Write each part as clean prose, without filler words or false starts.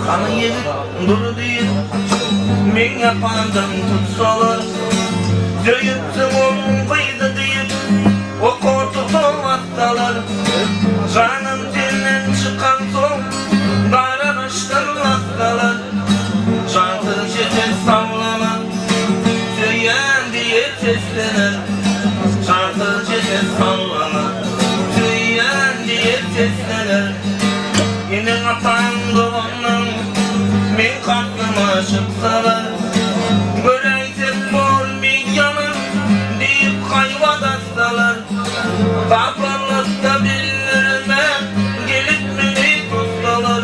Hany ýigit dur diýip, meň ýakamdan tutsalar, Söýüpsiň onuň gyzy diýip, oka tutup atsalar, Janym tenden çykansoň, daragaçdan assalar, Jansyz jeset sallanan, söýýän diýip seslener, Jansyz jeset sallanan, söýýän diýip seslener. Eneň-ataň, doganlaň meň kalbyma çyksalar, Göräýsek bormy ýalan diýip haýbat atsalar, Gapyrlykda bildirmän gelip meni tutsalar,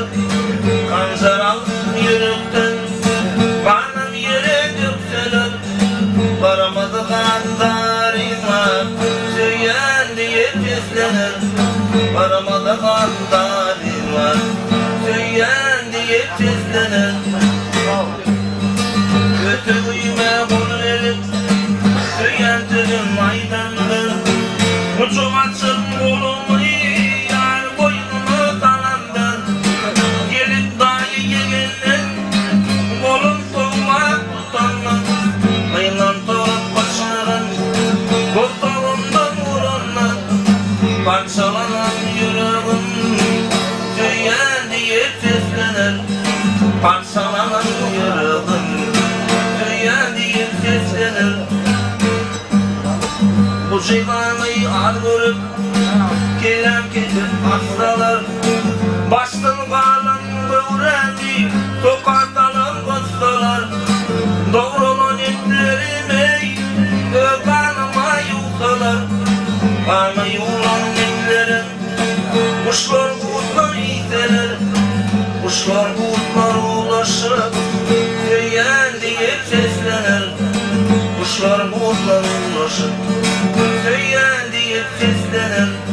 Hanjar alyp ýürekden ganym ýere dökseler, Garamaz gandaryma söýýän diýip seslener, Garamaz gandaryma söýýän diýip seslener. Ötegime gol berip, söýen sözüm aýdanda, Gujak açyp golumy ýar boýnuma salanda, Gelip daýy ýegenden golum sowmap tutanda, Gyýlan togap başaryn gursagymdan uranda, Parçalanan ýüregim söýýän diýip seslener. Parçalanan ýüregim söýýän diýip seslener. Bu jygany az görüp, kelläm kesip atsalar, Başdan galan göwrämi soka salan gyssalar, Dogralan etlerimi öz ganyma ýuwsalar, Gana ýuwlan etlerim guşlar gurtlar iýseler, Guşlar gurtlar uwlaşyp, söýýän diýip seslener, Guşlar gurtlar uwlaşyp, söýýän diýip seslener.